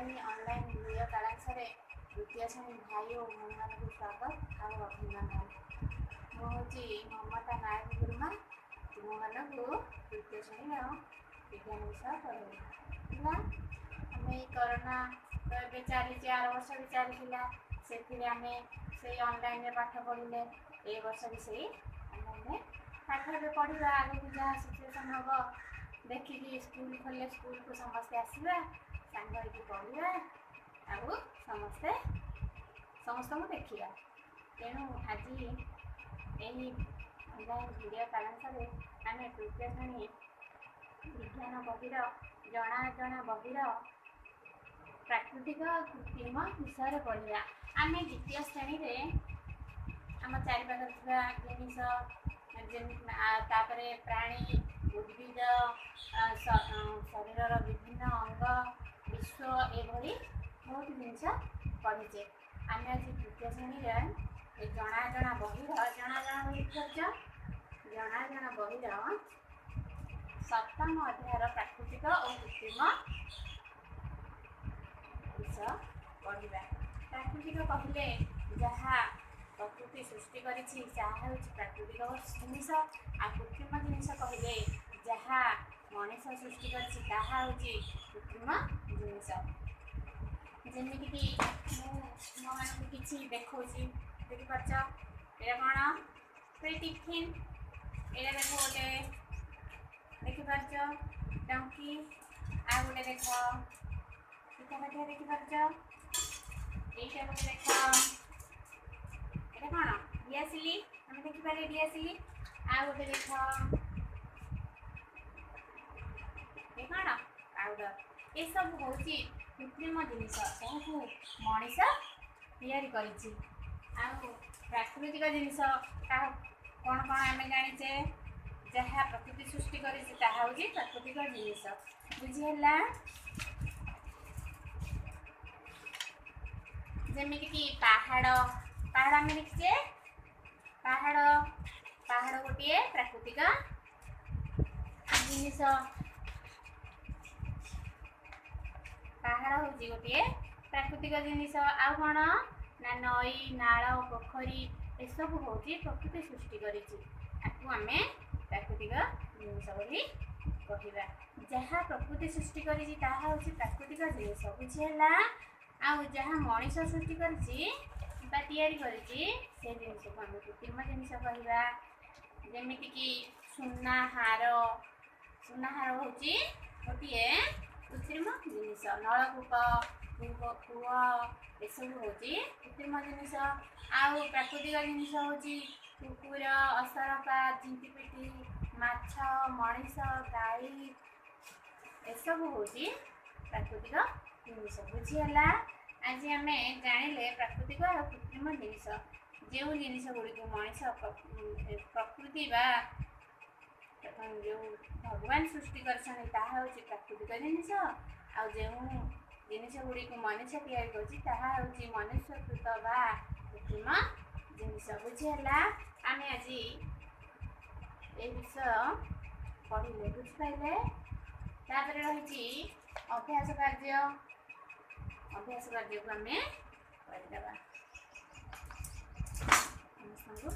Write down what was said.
ଶ୍ରେଣୀ online video କାଳାଂଶରେ ଦ୍ୱିତୀୟ ଶ୍ରେଣୀ ଭାଇ ଓ ଭଉଣୀମାନଙ୍କୁ ସ୍ୱାଗତ ଆଉ ଅଭିନନ୍ଦନ। ମୁଁ ହେଉଛି ମମତା ନାୟକ ଗୁରୁମା, ତୁମମାନଙ୍କୁ ଦ୍ୱିତୀୟ ଶ୍ରେଣୀର ବିଜ୍ଞାନ ବିଷୟ ପଢ଼େଇବି। ହେଲା, ଆମେ ଏଇ କରୋନା ତ ଏବେ ଚାଲିଛି, ଆର ବର୍ଷ ବି ଚାଲିଥିଲା, ସେଥିରେ ଆମେ ସେଇ ଅନଲାଇନ୍ରେ ପାଠ ପଢ଼ିଲେ। ଏଇ ବର୍ଷ ବି ସେଇ ଅନଲାଇନ୍ରେ ପାଠ ଏବେ ପଢ଼ିବା। ଆଗକୁ ଯାହା ସିଚୁଏସନ୍ ହେବ ଦେଖିକି ସ୍କୁଲ ଖୋଲିଲେ ସ୍କୁଲକୁ ସମସ୍ତେ ଆସିବା, ସାଙ୍ଗ ହେଇକି ପଢ଼ିବା ଆଉ ସମସ୍ତେ ସମସ୍ତଙ୍କୁ ଦେଖିବା। ତେଣୁ ଆଜି ଏହି ଅନଲାଇନ୍ ଭିଡ଼ିଓ କାଳାଂଶରେ ଆମେ ତୃତୀୟ ଶ୍ରେଣୀ ବିଜ୍ଞାନ ବହିର ଜଣା ଅଜଣା ବହିର ପ୍ରାକୃତିକ କୃତ୍ରିମ ବିଷୟରେ ପଢ଼ିବା। ଆମେ ଦ୍ୱିତୀୟ ଶ୍ରେଣୀରେ ଆମ ଚାରିପାଖରେ ଥିବା ଜିନିଷ ଯେମିତି, ତାପରେ ପ୍ରାଣୀ, ଉଦ୍ଭିଦ, ଶରୀରର ବିଭିନ୍ନ ଅଙ୍ଗ, ବିଶ୍ୱ, ଏଭଳି ବହୁତ ଜିନିଷ ପଢ଼ିଛେ। ଆମେ ଆଜି ତୃତୀୟ ଶ୍ରେଣୀରେ ଏ ଜଣା ଜଣା ବହିର, ଜଣା ଜଣା ବହି ଦେଖିପାରୁଛ, ଜଣା ଜଣା ବହିର ସପ୍ତମ ଅଧ୍ୟାୟର ପ୍ରାକୃତିକ ଓ କୃତ୍ରିମ ବିଷୟ ପଢ଼ିବା। ପ୍ରାକୃତିକ କହିଲେ ଯାହା ପ୍ରକୃତି ସୃଷ୍ଟି କରିଛି ତାହା ହେଉଛି ପ୍ରାକୃତିକ ଜିନିଷ, ଆଉ କୃତ୍ରିମ ଜିନିଷ କହିଲେ ଯାହା ମଣିଷ ସୃଷ୍ଟି କରିଛି ତାହା ହେଉଛି କୃତ୍ରିମ ଜିନିଷ। ଯେମିତିକି ମୁଁ ତୁମମାନଙ୍କୁ କିଛି ଦେଖାଉଛି, ଦେଖିପାରୁଛ? ଏଇଟା କ'ଣ? ଟିଫିନ୍। ଏଇଟା ଦେଖ ଗୋଟେ, ଦେଖିପାରୁଛ? ଡଙ୍କି। ଆଉ ଗୋଟେ ଦେଖ, ପିଠା କାଠିଆ ଦେଖିପାରୁଛ? ଏଇଟା ଗୋଟେ ଦେଖ, ଏଇଟା କ'ଣ? ଡିଆସିଲି। ଆମେ ଦେଖିପାରିବା ଡିଆସିଲି। ଆଉ ଗୋଟେ ଦେଖ, ଏ କ'ଣ? ପାଉଡ଼ର। ଏସବୁ ହେଉଛି କୃତ୍ରିମ ଜିନିଷ, ଏହାକୁ ମଣିଷ ତିଆରି କରିଛି। ଆଉ ପ୍ରାକୃତିକ ଜିନିଷ ତାହା କ'ଣ କ'ଣ ଆମେ ଜାଣିଛେ? ଯାହା ପ୍ରକୃତି ସୃଷ୍ଟି କରିଛି ତାହା ହେଉଛି ପ୍ରାକୃତିକ ଜିନିଷ। ବୁଝିହେଲା? ଯେମିତିକି ପାହାଡ଼। ପାହାଡ଼ ଆମେ ଦେଖିଛେ। ପାହାଡ଼, ପାହାଡ଼ ଗୋଟିଏ ପ୍ରାକୃତିକ ଜିନିଷ। ପାହାଡ଼ ହେଉଛି ଗୋଟିଏ ପ୍ରାକୃତିକ ଜିନିଷ। ଆଉ କ'ଣ ନା ନଈ, ନାଳ, ପୋଖରୀ, ଏସବୁ ହେଉଛି ପ୍ରକୃତି ସୃଷ୍ଟି କରିଛି। ଆକୁ ଆମେ ପ୍ରାକୃତିକ ଜିନିଷ ବୋଲି କହିବା। ଯାହା ପ୍ରକୃତି ସୃଷ୍ଟି କରିଛି ତାହା ହେଉଛି ପ୍ରାକୃତିକ ଜିନିଷ। ବୁଝିହେଲା? ଆଉ ଯାହା ମଣିଷ ସୃଷ୍ଟି କରିଛି ବା ତିଆରି କରିଛି ସେ ଜିନିଷକୁ ଆମେ କୃତ୍ରିମ ଜିନିଷ କହିବା। ଯେମିତିକି ସୁନାହାର। ସୁନାହାର ହେଉଛି ଗୋଟିଏ କୃତ୍ରିମ ଜିନିଷ। ନଳକୂପ, କୂଅ, ଏସବୁ ହେଉଛି କୃତ୍ରିମ ଜିନିଷ। ଆଉ ପ୍ରାକୃତିକ ଜିନିଷ ହେଉଛି କୁକୁର, ଅସରପା, ଝିଣ୍ଟିପିଟି, ମାଛ, ମଣିଷ, ଗାଈ, ଏସବୁ ହେଉଛି ପ୍ରାକୃତିକ ଜିନିଷ। ବୁଝିହେଲା? ଆଜି ଆମେ ଜାଣିଲେ ପ୍ରାକୃତିକ ଆଉ କୃତ୍ରିମ ଜିନିଷ। ଯେଉଁ ଜିନିଷ ଗୁଡ଼ିକୁ ମଣିଷ, ପ୍ରକୃତି ବା ଯେଉଁ ଭଗବାନ ସୃଷ୍ଟି କରିଛନ୍ତି ତାହା ହେଉଛି ପ୍ରାକୃତିକ ଜିନିଷ, ଆଉ ଯେଉଁ ଜିନିଷ ଗୁଡ଼ିକୁ ମନୁଷ୍ୟ ତିଆରି କରୁଛି ତାହା ହେଉଛି ମନୁଷ୍ୟକୃତ ବା କୃତ୍ରିମ ଜିନିଷ। ବୁଝିହେଲା? ଆମେ ଆଜି ଏ ବିଷୟ ପଢ଼ିଲେ, ବୁଝିପାରିଲେ? ତାପରେ ରହିଛି ଅଭ୍ୟାସ କାର୍ଯ୍ୟ। ଅଭ୍ୟାସ କାର୍ଯ୍ୟକୁ ଆମେ କରିଦେବା। ସମସ୍ତଙ୍କୁ